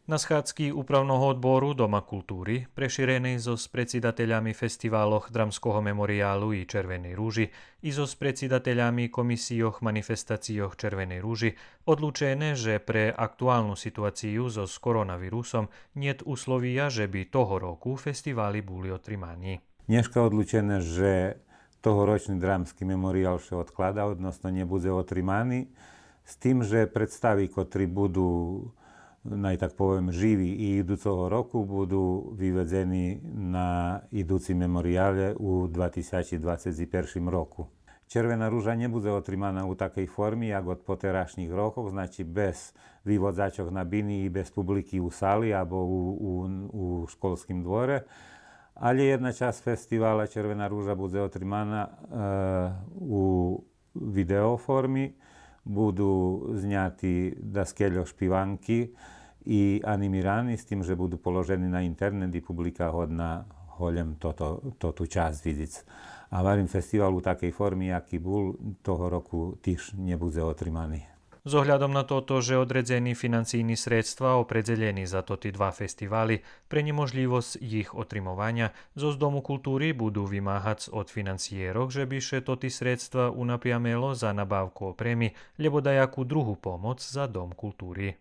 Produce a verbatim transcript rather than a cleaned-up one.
На схадзки Управного одбору Дома култури, преширеней зоз предсидателями фестивалох Драмского мемориялу и Червеней ружи и зоз предсидателями комисийох манифестацийох Червеней ружи, одлучене же пре актуалну ситуацию зоз коронавирусом нєт условия же би того року фестивали були отримани. Нєшка одлучене же тогорочни Драмски мемориял ше одклада, односно нє будзе отримани, з тим же представи котри буду, най так повем, живи и идуцого року, буду виведзени на идуцим меморияле у два тисячи двацец першим року. Червена ружа нє будзе отримана у такей форми як од потерашнїх рокох, значи без виводзачох на бини и без публики у сали або у, у, у школским дворе, алє єдна часц фестивала Червена ружа будзе отримана, е, у видео форми, буду зняти даскельо шпиванки и анимирани, з тим же буду положени на интернет и публика годна голєм тото, тоту часц видзиц. А варим, фестивал у такей форми яки бул, того року тиж нє будзе отримани. З оглядом на тото же одредзени финансийни средства опредзелєни за тоти два фестивали, пре нєможлївосц їх отримованя, зоз Дому култури буду вимагац од финансиєрох же би ше тоти средства унапрямело за набавку опреми, лєбо даяку другу помоц за Дом култури.